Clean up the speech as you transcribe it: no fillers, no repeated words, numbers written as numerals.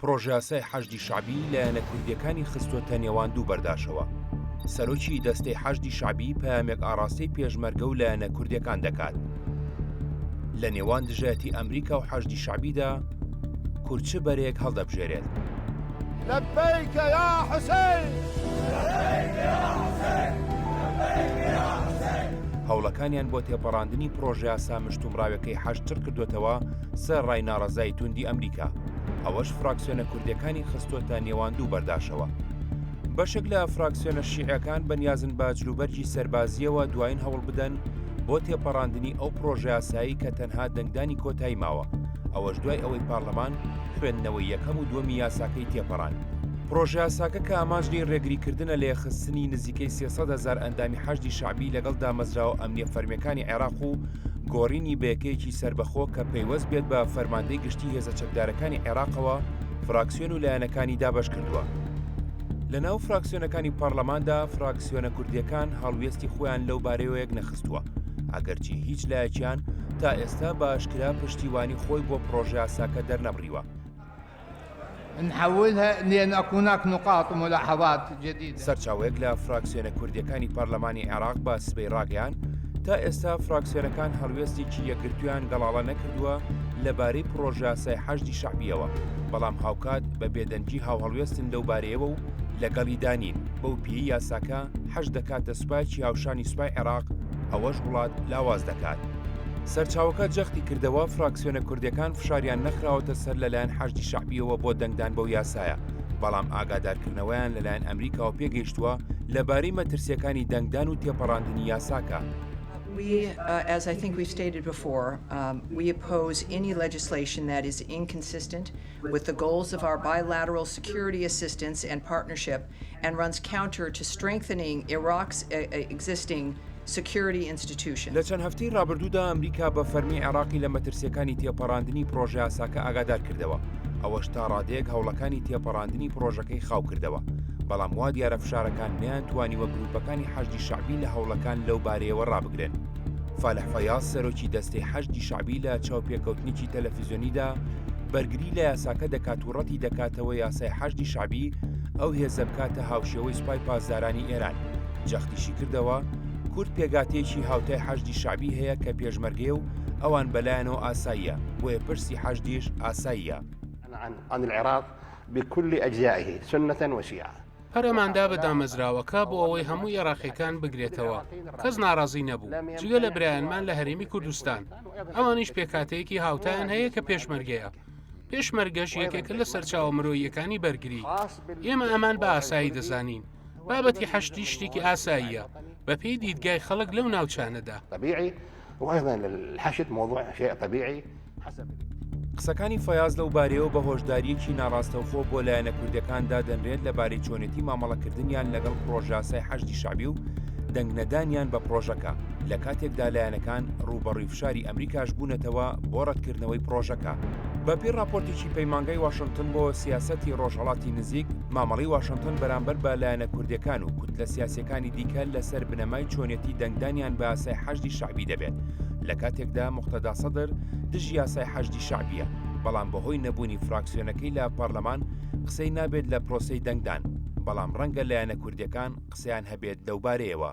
پڕۆژەیاسای حەشدی شەعبی لایەنە کوردییەکانی خستووەتە نێوان دوو بەرداشەوە. سەرۆکی دەستەی حەشدی شەعبی پەیامێک ئاڕاستەی پێشمەرگە و لایەنە کوردییەکان دەکات. لە نێوان دژایەتی ئەمریکا و حەشدی شەعبیدا کورد چ بەرەیەک هەڵدەبژێرێت؟ لبیک یا حسین لبیک یا حسین لبیک یا حسین. هەوڵەکانیان بۆ تێپەڕاندنی پڕۆژەیاسا مشتومڕاوەکەی حەشد چڕ کردووەتەوە سەرەڕای ناڕەزایی توندی ئەمریکا. ئەوەش فراکسیۆنە کوردیەکانی خستۆتە نێوان دوو بەرداشەوە. بەشێک لە فراکسیۆنە شیعەکان بەنیازن بە جلوبەرگی سەربازییەوە دوایین هەوڵ بدەن بۆ تێپەڕاندنی ئەو پڕۆژەیاسایەی کە تەنها دەنگدانی کۆتایی ماوە، ئەوەش دوای ئەوەی پارلەمان خوێندنەوەی یەکەم و دووەمی یاساکەی تێپەڕاند. پڕۆژەیاساکە کە ئامانج لێی ڕێگریکردنە لە یەکخستنی نزیکەی 300 هەزار ئەندامی حەشدی شەعبی لەگەڵ دامەزراوە ئەمنییە فەرمییەکانی عێراق و گۆڕینی بە یەکەیەکی سەربەخۆ کە پەیوەست بێت بە فەرماندەی گشتی هێزە چەکدارەکانی عێراقەوە، فراکسیۆن و لایەنەکانی دابەشکردووە. لەناو فراکسیۆنەکانی پەڕلەماندا فراکسیۆنە کوردییەکان هەڵوێستی خۆیان لەو بارەیەوە یەکنەخستووە، ئەگەرچی هیچ لایەکیان تا ئێستا بە ئاشکرا پشتیوانی خۆی بۆ پڕۆژەیاساکە دەرنەبڕیوە. نحولها لان اكو هناك نقاط وملاحظات جديدة. سەرچاوەیەک لە فراکسیۆنە کوردییەکانی پەرلەمانی عێراق بە سبەی ڕاگەیاند، تا ئێستا فراکسیۆنەکان هەڵوێستێکی یەکگرتوویان گەڵاڵە نەکردووە لەبارەی پڕۆژەیاسای حەشدی شەعبییەوە، بەڵام هاوکات بە بێدەنگی هاوهەڵوێستن لەو بارەیەوە و لەگەڵیدا نین، بەو پێیەی یاساکە حەشد دەکاتە سوپایەکی هاوشانی سوپای عێراق، ئەوەش وڵات لاواز دەکات. سەرچاوەکە جەختی کردەوە، فراکسیۆنە کوردییەکان فشاریان نەخراوەتە سەر لەلایەن حەشدی شەعبییەوە بۆ دەنگدان بەو یاسایە، بەڵام ئاگادارکردنەوەیان لەلایەن ئەمریکاوە پێگەیشتووە لەبارەی مەترسییەکانی دەنگدان و تێپەڕاندنی یاساکە. We, as I think we've stated before, we oppose any legislation that is inconsistent with the goals of our bilateral security assistance and partnership and runs counter to strengthening Iraq's existing security institutions. لە چەند هەفتەی ڕابردوودا ئەمریکا بە فەرمی عێراقی لە مەترسییەکانی تێپەڕاندنی پڕۆژەیاساکە ئاگادار کردەوە، ئەوەش تا ڕادەیەک هەوڵەکانی تێپەڕاندنی پڕۆژەکەی خاو کردەوە، بەڵام وا دیارە فشارەکان نەیانتوانیوە گرووپەکانی حەشدی شەعبی لە هەوڵەکان لەو بارەیەوە ڕابگرن. فالح فەیاز سەرۆکی دەستەی حەشدی شەعبی لە چاوپێکەوتنێکی تەلەفیزیۆنیدا بەرگری لە یاساکە دەکات و ڕەتی دەکاتەوە یاسای حەشدی شەعبی ئەو هێزە بکاتە هاوشێوەی سوپای پاسدارانی ئێران. جەختیشی کردەوە، کورد پێکهاتەیەکی هاوتای حەشدی شەعبی هەیە کە پێشمەرگەیە و ئەوان بەلایانەوە ئاساییە، بۆیە پرسی حەشدیش ئاساییە. عن العراق بكل اجزائه سنة وشيعة. پەرەماندا بە دامەزراوەکە بۆ ئەوەی هەموو ئێراقیەکان بگرێتەوە، کەس ناڕازی نەبوو، جگە لە برایانمان لە هەرێمی کوردستان، ئەوانیش پێکهاتەیەکی هاوتایان هەیە کە پێشمەرگەیە، پێشمەرگەش یەکێکە لە سەرچاوە مرۆییەکانی بەرگری، ئێمە ئەمان بە ئاسایی دەزانین. بابەتی حەشدی شتێکی ئاساییە بەپێی دیدگای خەڵک لەو ناوچانەدا. قسەکانی فەیاز لەو بارەیەوە بە هۆشدارییەکی ناڕاستەوخۆ بۆ لایەنە کوردیەکان دادەنرێت لەبارەی چۆنێتی مامەڵەکردنیان لەگەڵ پڕۆژەیاسای حەشدی شەعبی و دەنگنەدانیان بە پڕۆژەکە، لە کاتێکدا لایەنەکان ڕووبەڕووی فشاری ئەمریکاش بوونەتەوە بۆ ڕەتکردنەوەی پڕۆژەکە. بەپێی ڕاپۆرتێکی پەیمانگای واشنتن بۆ سیاسەتی ڕۆژهەڵاتی نزیک، مامەڵەی واشنتن بەرامبەر بە لایەنە کوردیەکان و کوتلە سیاسیەکانی دیکە لەسەر بنەمای چۆنیەتی دەنگدانیان بە یاسای حەشدی شەعبی دەبێت، لە کاتێکدا موقتەدا سەدر دژی یاسای حەشدی شەعبیە، بەڵام بەهۆی نەبوونی فراکسیۆنەکەی لە پەرلەمان قسەی نابێت لە پرۆسەی دەنگدان، بەڵام ڕەنگە لایەنە کوردیەکان قسەیان هەبێت لەوبارەیەوە.